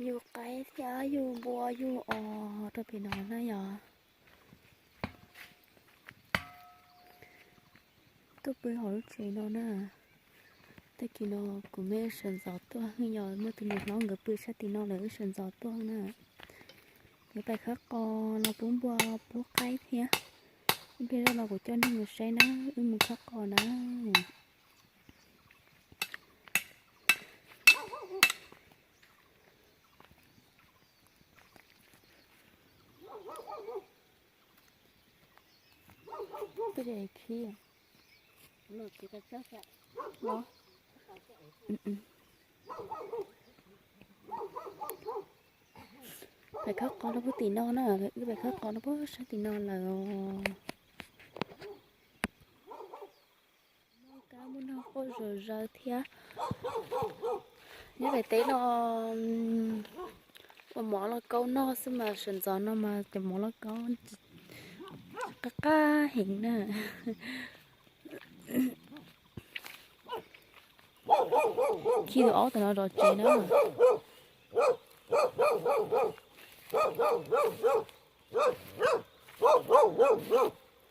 Yug qaib thiab yug npua yug os rau pem no na yog. Tuaj pw hauv lub tsev no na. Tag kis no kuv me sawv ntxov tuaj, yog muaj tus niam hlob nkawd pw sab tim no lawm wb sawv ntxov tuaj na. Nkawd pais khawb qos los pub npua pub qaib thiab. Ib pliag zoj no kuv coj nej mus saib na, wb mus khawb qos na. Pais khawb qos rau puag tim no na, wb pais khawb qos rau puag sab tim no lawm os. Muaj kab muaj nog quaj zom zaws thiab. Nyob daim teb no ua mov lauj kaub noj xwb mas sawv ntxov no mas cov mov lauj kaub qab qab heev na. Khi tus aub tom no zov tsev na.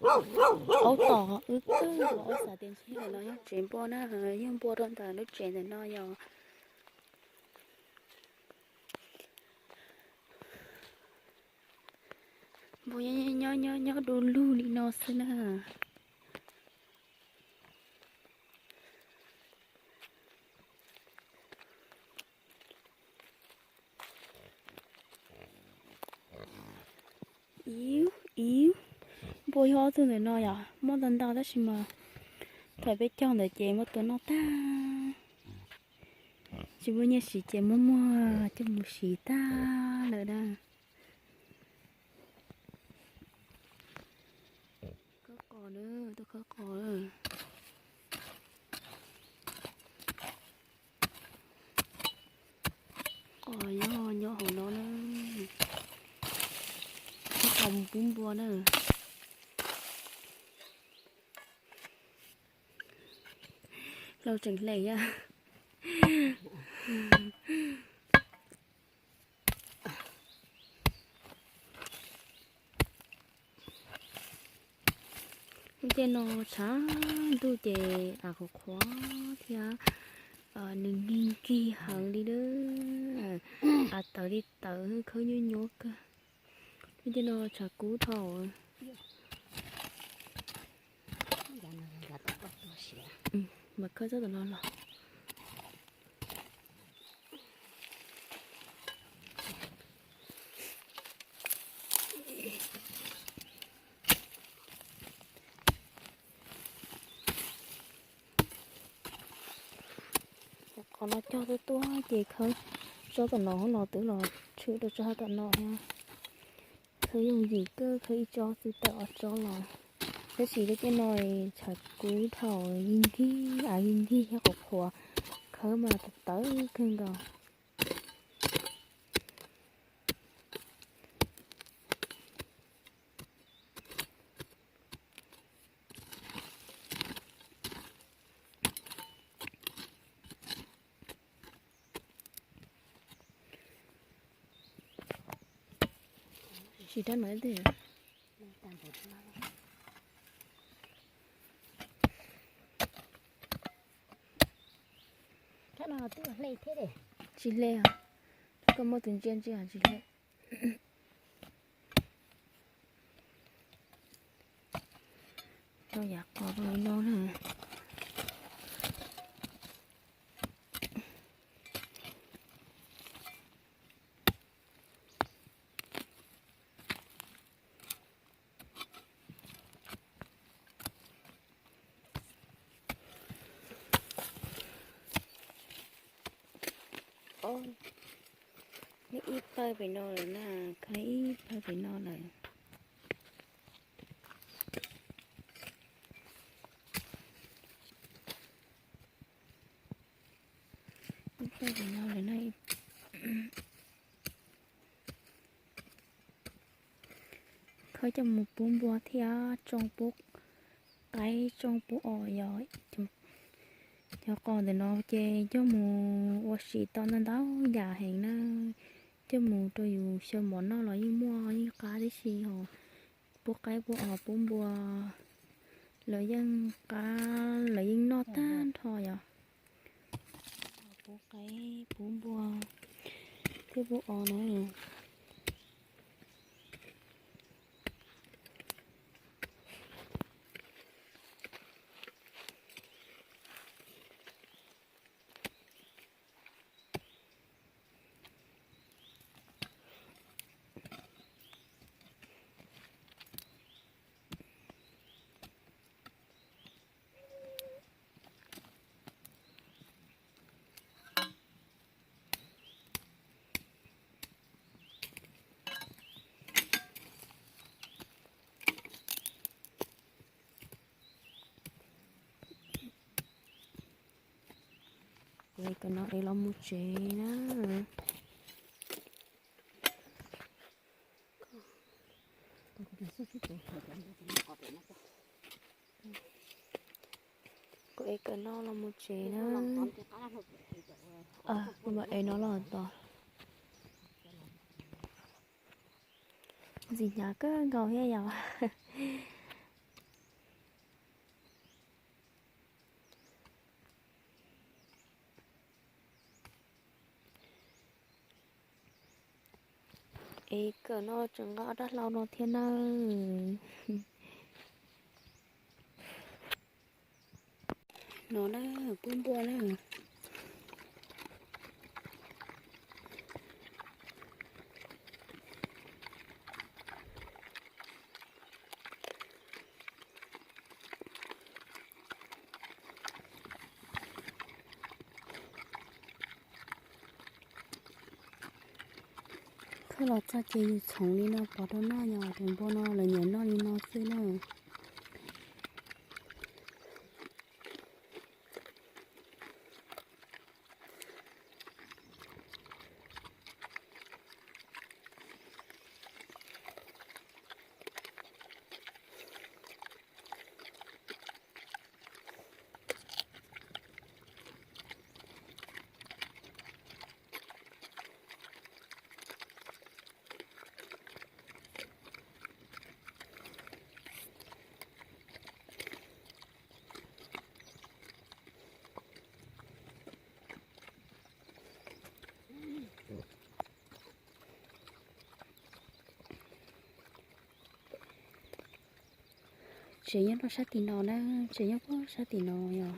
Aub tom wb kawg, aub xav tias ntshe ntawm no yog tsev npua na, yog npua rau ntawm lub tsev ntawm no yog. Npua nyob nyob nyob du lug li no xwb na. Iv, iv, npua yog ob tug ntawm no yom, muaj ntau ntau tab sis mas thaum peb cog ntawd ces muab tua noj tag. Tsis muaj nyiaj siv ces muab muag coj mus siv tag lawm na. Khawb qos na, tuaj khawb qos. Qos nyob nyob hauv no na. Khawb qos mus pub npua na. Laus tseem hle thiab. Lub caij no tshav ntuj ces av qhuav qhuav thiab nws nkig nkig heev li na. Av tawv li tawv, khawb nyuaj nyuaj kawg. Lub caij no tshav kub dhau. Mas khawb txoj tom no los. Qhov no cog tuaj tuaj ces khawb tsob tom no los twb los tshwm rau tsob tom no thiab. Khawb yooj yim kawg, khawb ib tsob xwb tawm ob tsob los. Tab sis lub caij no tshav kub dhau, nkig nkig, av nkig nkig thiab qhuav qhuav, khawb mas tawv tawv kawg nkaus. Tsis rab no ib teg. Rab no twb hle thiab. Tsis hle os. Koj muab tus ntsia ntsia tsis hle. Rau yav qos rau li no na. Ib pawg pem no lawm na, khawb ib pawg pem no lawm. Ib pawg pem no lawm na. Khawb coj mus pub npua thiab tsoo pub qaib tsoo pub os yom. Cov qos ntawm no ces coj mus ua si tau ntau ntau yam heev na. Coj mus rau yus xyaw mov noj los yeej muaj yeej qab tib si os. Pub qaib pub os pub npua, lawv yeej qab lawv yeej noj tag nrho yom. Pub qaib pub npua thiab pub os na. Kuv ev kawm no ev los mus tsev na. Kuv ev kawm no los mus tsev na. Kuv mam ev no los tos. Ntxim hnyav kawg nkaus thiab yom. Ev kawm no tseem nqa ob rab hlau no thiab nawb. No na, pub npua na. Khawb los txog ces yus txhoov li no pov rau noj, yog tus npua no lawv nyiam noj li no xwb na. Tsev nyob rau sab tim no na, tsev nyob puag sab tim no yog.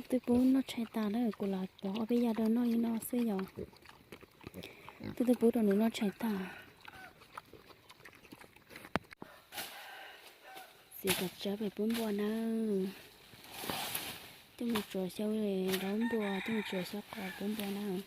Twb pub noj tshais tas na, kuv lam pov ob peb yam rau noj li no xwb yom. Twb twb pub rau nws noj tshais tas. Txiav kom tsawg pem pub npua nawb. Coj mus tsuav xyaw daub npua, coj mus tsuav xyaw qos pub npua nawb.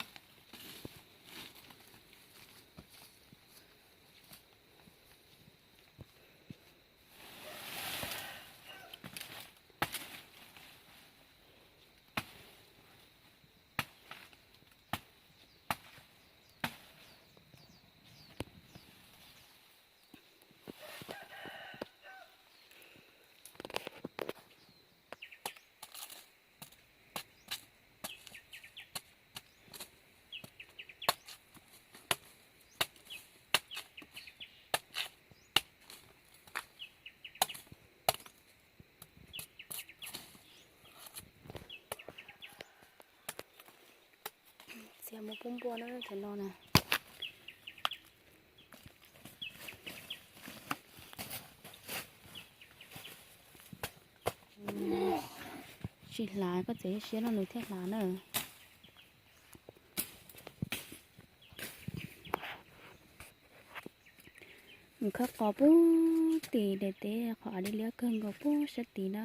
Txiav mus pub npua na cov no na. Tsis hlav, koj txiav siab no nws thiaj hlav na. Nws khawb qos puag tim daim teb qhov av liab liab kawg nkaus puag sab tid na.